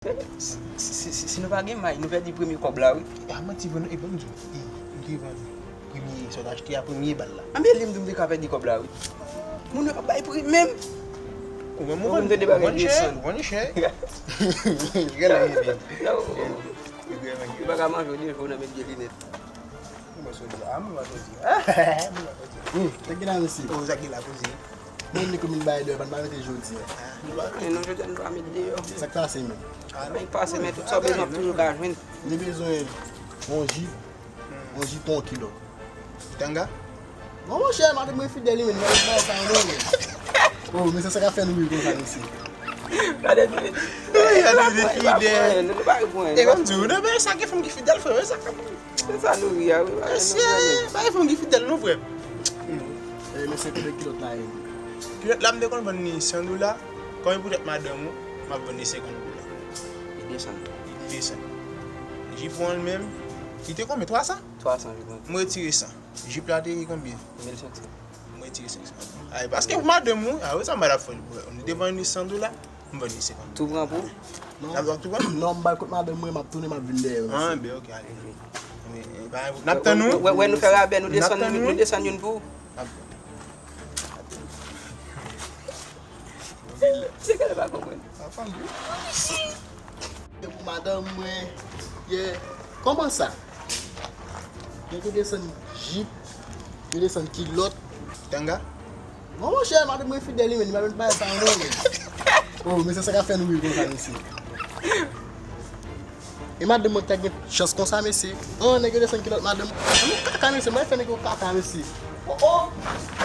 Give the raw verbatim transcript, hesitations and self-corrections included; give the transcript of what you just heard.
Si, si, si, si nou pa gen may, nou pèdi premye kòb la, wi. A, manti vre, non, e ban m di w, e, m te vann premye, sa w te achte a, premye bal la. Anben, li m di m te ka pèdi kòb la, wi. Moun yo ap bay pri menm. Ou menm ou vann, ou vann chè, ou vann chè. Gade la, e byen. Ou pa ka manje, ou devan, ou nan met vye linèt. Mwen pa soti. A, mwen pa soti. Mwen pa soti. Sa k gen la, mesye? O, sa k gen la, koze. Mwen, ni komin bay deyò, pa n pa mete jodi a. E non, jodi a nou pa met deyò. Sa k pase, menm? A, men pase, men tout sa w bezwen ap toujou ka jwenn. Li bezwen yon ji, yon ji pou yon kilo. Tanga? Bon, monchè, madanm mwen fidèl, li menm, nan bagay sa yo, non, men. O, men se sa k ap fè nou ri konsa, mesye. Gade, gade, fidèl. E, ban m di w, non, men sa gen fanm ki fidèl, frè, men sa k ap Se sa nou ye a, wi. Mesye, pa gen fanm ki fidèl non, frè. E, mesye, kote kilòt la ye? Kilòt la, m te konn vann li san dola. Kòm e poutèt madanm ou, m ap vann li senkant dola. Li desann. Li desann. Jip ou an li menm, li te konbyen? Twa san? Twa san, jip mwen. M retire san. Jip la te konbyen? Mil senk san. M retire senk san. Ay, paske pou madanm ou, a, wi, sa m pa t ap fè l pou ou. Nou te vann li san dola. M vann li senkant. Tou pran pou? Non. N ap tou pran? Non, m bay kot madanm mwen, m ap tounen, m ap vin dèyè yo, mesye. Ah, ben, ok, ale. N ap tann ou. Wè, wè, nou fè rabè, nou desann, nou desann youn pou ou. Se gade pa konprann. Se pou madanm mwen, yeah. Kòman sa? Yo te desann jip, yo desann kilòt. Tanga? Bon, monchè, madanm mwen fidèl, li menm, li pa met bagay sa yo, non, men. Oh, men se sa k ap fè nou ri konsa, mesye. E madanm mwen ta gen chans konsa, mesye. An, nèg yo desann kilòt madanm. An, nou kaka, mesye, mwen fè nèg yo kaka, mesye. Oh, oh!